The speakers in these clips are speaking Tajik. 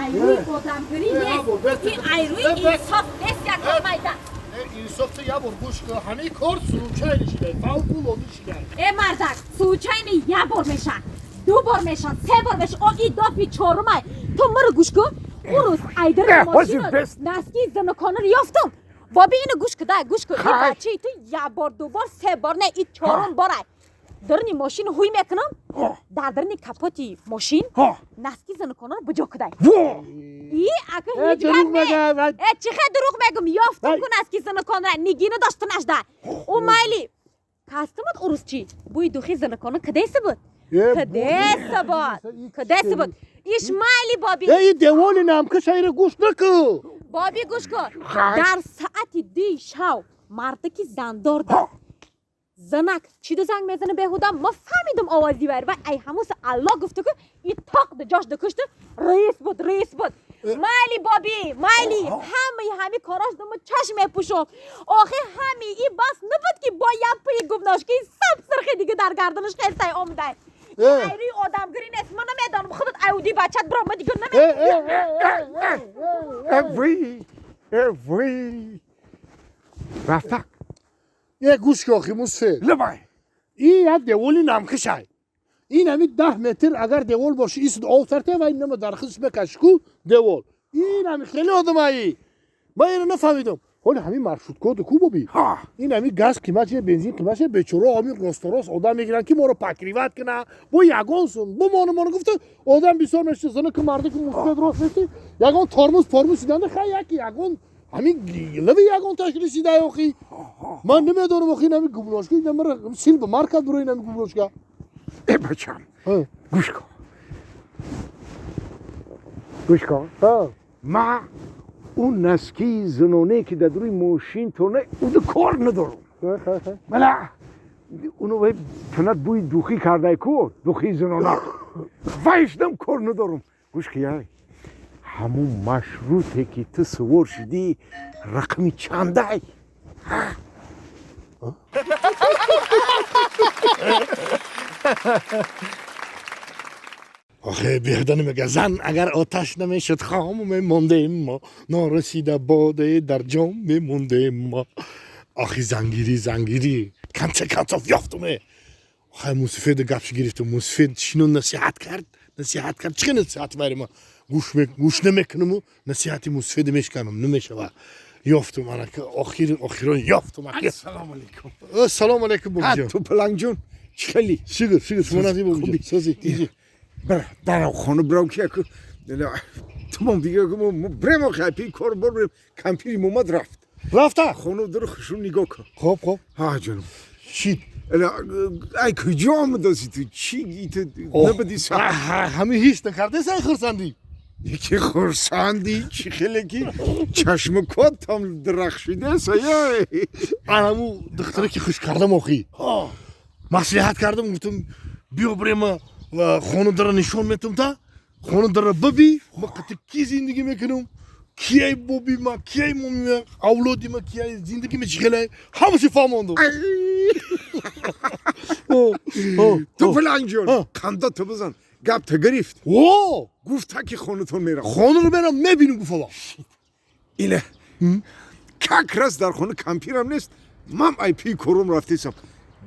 Айрӯи одамгирӣ нест, ин айрӯи инсоф нест, як майда. Инсоф, ту як бор гӯш кун, ҳамин кор случайно шидай, фавқулоддӣ шидай. Э, мардак, случайно як бор меша, ду бор меша, се бор меша, о и дафи чорумай. Ту маро гӯш кун, ӯ рӯз айдари мошину носки занаконро ёфтум. Боби, ину гӯш ку, дай, гӯш ку, ин бачаи ту як бор, ду бор, се бор не, и чорум борай. Дарни мошин ҳуй мекунам, дар дарни капоти мошин носки занаконро буҷо кудай. И ака ҳеҷ гап не. Э, чӣ хел дурӯғ мегум? Ёфтум ку носки занаконро, нигина дошта нашда. Ӯ майли, кастумуд урус чӣ? Бӯи духи занакона кадеса буд? Кадеса буд? Кадеса буд? Иш майли, боби. Э, деволи намкашайра гӯш наку. Боби, гӯш кун, дар саати 2 шав мардаки зандор дод занак чиду занг мезана беҳуда. Ма фаҳмидам овози вайр вай, ай ҳамуса алло гуфту ку и тоқ ҷош дакушту, раис буд, раис буд. Майли, боби, майли, ҳамаи ҳами корош дума чашм мепӯшум. Охи, ҳами и бас набуд, ки бо як пӯи губношки саб сирхи дига дар гарданаш хестай омадай. Айрӯи одамгирӣ нест. Ман намедонам, худат айуди бачат биро, ма дига намедонам. Вый, рафтак. Е, гӯш ки, охи мусфе. Лабай. И як деволи намкашай, ин ҳами 10 метр агар девол боши, исд ов тарте ва инама дар худш мекаши ку девол. Ин ҳами хеле одамаи, ман ино нафаҳмидам. Ҳоли ҳамин маршруткоду ку, боби, ин ҳами газ қимат шуда, бензин қимат шуда, бечоро ҳамин росторост одам мегиранд, ки моро покрывать куна, бо ягон сум бумону гуфта одам бисёр мешта. Зана ки марди ки мусфед рост мести, ягон тормоз пормоз шиданда, хай, яки ягон ҳамин лави ягон ташкили шидай. Охи, ман намедонам, охи, ин ҳами гумношка инамара сил ба маркат буро, ин ҳами гумношка. Э, бачам, гӯш кун, гӯш кун. Ма он носки занонае, ки дар рӯи мошинтона, уду кор надорам. Бала, уно вай танат бӯи духӣ кардай ку, духии занона, вайшдам кор надорам. Гӯш ки, яй ҳамун маршруте, ки ту сувор шудӣ, рақами чандай? Охе, беҳуда намега, зан агар оташ намешуд, хом мемондем мо, норасида боде дар ҷом мемондем мо. Охи, зангирӣ, зангирӣ, конце концов ёфтуме. Охай, мусифеда гапши гирифтум, мусифед шино насиҳат кард, насиҳат кард. Чӣ насиҳат вайри ма гӯш намекунаму насиҳати мусифеда мешканам, намешава. Ёфтум, анака охир охирон ёфтум. Ассалому алайкум. Ассалому алайкум, бобиҷон. Ту палангҷон, чӣ хели? Шукр, шукр, шумо назӣ, бобиҷон, сози? Дар хона бирав, ки яку тумом дига брем, охи кор бор брем. Кампири омад, рафт. Рафта. Хона дор хушрӯ нигоҳ кун. Хоб, хоб. Ҳа, ҷонам. Шид. Ай, куҷо омадаси ту? Чӣ ту набади? Ҳамин ҳис накардесай хурсандӣ? Ки хурсандӣ, чӣ хеле ки чашму котам дарахшидасая. Анаму духтаре, ки хуш кардам, охи, маслиҳат кардам, гуфтам, биё брема, хона дара нишон метум, та хона дара биби, ма қати ки зиндагӣ мекунам, кияй боби ма, кияй моми ма, авлоди ма кияй, зиндагӣ ма чӣ хелай, ҳамашо фаҳмондум. Ту паланҷон, қанда ту бизан, гап та гирифт? О. Гуфта, ки хонатон мерам? Хонаро мерам, мебинам, гуфтала. Иле как раз дар хона кампирам нест, ман ай пи кором рафтесам.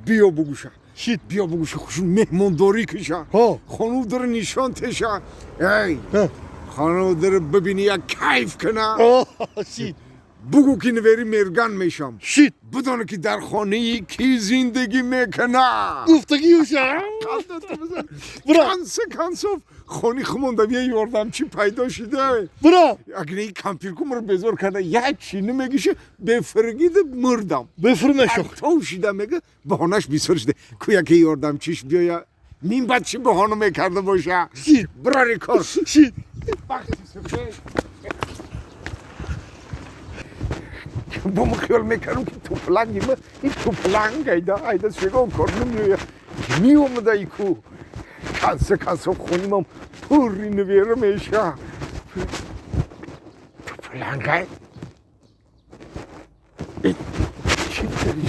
Биё бугуша. Шит. Биё бугуша, хушу меҳмондорӣ киша, хону дара нишон теша. Эй, хону дара бибини, як кайф кина. Шит. Бугу, ки навери мерган мешам. Шит. Бидона, ки дар хонаи ки зиндагӣ мекуна. Гуфтагиюша. Конце концов хони хумонда я ёрдамчӣ пайдо шида. Бура. Агар ин кампирку маро безор карда, як чи намегиша, бефиргида мурдам. Бефир мешох. То шида мега, баҳонаш бисёр шида ку, яке ёрдамчиш биёя, мин баъд чӣ баҳона мекарда боша. Шит. Бирари кор. Шит. Бо мо хиёл мекардам, ки тупланги ма ин тупланг айда айда сегон кор намеоя, меомада ику. Конце концов хонимам пурри навера меша. Туплангай чӣ дари?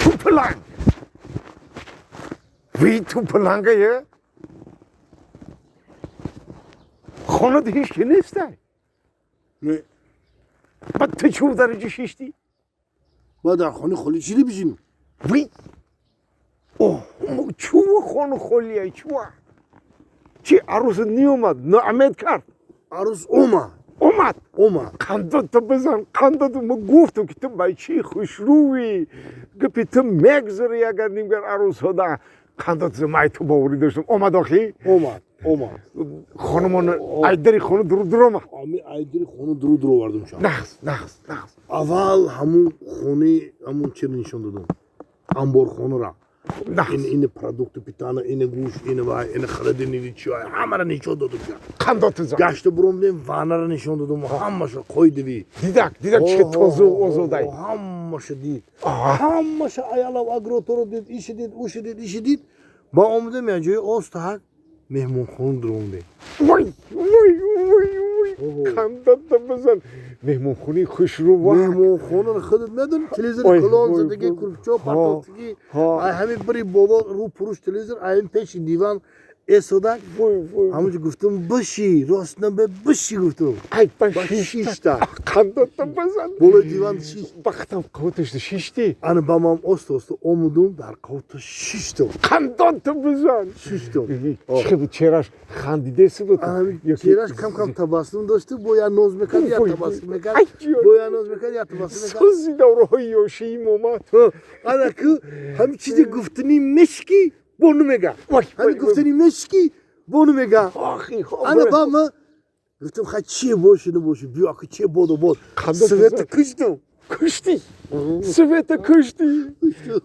Тупланг. Вай ту палангае хонад ҳеч ки нестай. Не. Бад ту чӯ дар инҷо шишти? Ба дар хони холӣ чири бишинам? Вай оҳ, чӯ хону холия чӯ? Чи арӯс ниомад, ноумед кард? Арӯс омад. Омад? Омад. Қандото бизан, қандото. Ма гуфтам ки ту бачаи хушрӯӣ, гапи ту мегзари агар нимгар арӯсҳода. Қандото май ту боварӣ доштам. Омад охи? Омад, омад. Хонумон айдари хона дур дур омад. Ами айдари хона дур дур овардум ша. Нағз, нағз, нағз. Аввал ҳамун хони ҳамун чиро нишон додам, амборхонара. Ин продукты питания, ин гӯшт, ин вай, ин холодильник, чой, ҳамаро нишон додум ша. Қандото зан. Гашта буромдем, ваннара нишон додум, ҳамаша қойдиви. Дидак, дидак чӣ тозу озодай. Ҳамаша дид. Ҳамаша аялав агроторо дид, иша дид, уша дид, иша дид. Ба омадем як ҷои остаҳак меҳмонхона дуромдем. Вой, вой, вой, вой. Қандото бизан. Меҳмонхонаи хушрӯ. Меҳмонхонаро худат медони, телевизори калон задагӣ, курпчо партофтагӣ, ай ҳамин бири боло рӯ пуруш телевизор, ай ҳамин пеши диван эсодак. Ҳамонҷо гуфтум биши, рост набе биши гуфтум. Ай ба шишта. Қандото бизан. Болои диван шишт. Бахтам қавташда шишти. Ана ба ман оста оста омудум, дар қавта шиштум. Қандото бизан. Шиштум. Чӣ буд чеҳраш, хандидеси буд? Чеҳраш кам кам табассум дошт, бо я ноз мекард, я табассум мекард, бо я ноз мекард, я табассум мекард. Сӯзи давраҳои ёшиим омад. Ана ку ҳамин чизи гуфтанӣ мешки бону мега. Ҳамин гуфтанӣ мешки бону мега. Ана ба ма гуфтам хай чие бошу набошу, биё ака чие боду бод. Света куштум. Кушти. Света кушти.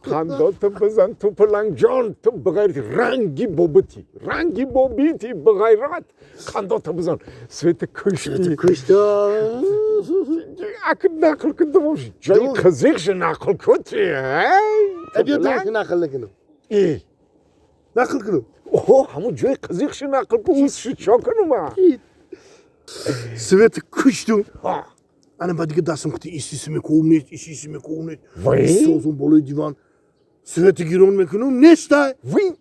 Қандото бизан ту палангҷон, ту бағайрат ранги бобити. Ранги бобити бағайрат. Қандото бизан. Света кушти. Света куштам. Ака нақл кун думош. Ҷои қизиқша нақл кун ти. Биё нақл накунам. Э. Нақл кунам. Оҳо, ҳамон ҷои қизиқша нақл кун, усши чо кунам? Света куштум. Ана ба дига дастам кути истиси мекунам, нест, истиси мекунам, нест. Созум болои диван. Света гирон мекунам, нестай. Вай.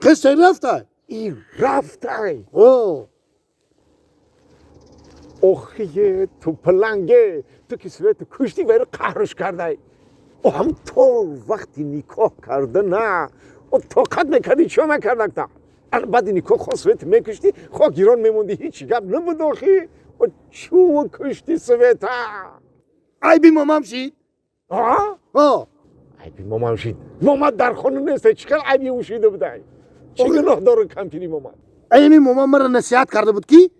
Хестай рафтай. И рафтай. О. Охие ту паланге, ту ки света кушти вайро қаҳрш кардай. О ҳам то вақти никоҳ карда на. О тоқат мекарди, чо мекардакта? Ана баъди никоҳ хо света мекушти, хо гирон мемонди, ҳеҷ гап набуд охи. О чӯ кушти света? Айби момам шид. А? О. Айби момам шид. Момад дар хона нест, чӣ хел айби ӯ шида будай? Чӣ гуноҳ дорад кампири момад? Айми момам маро насиҳат карда буд ки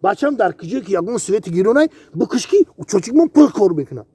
бачам дар куҷое ки ягон свети гиронай бикуш ки чочикмон пул кор мекунад.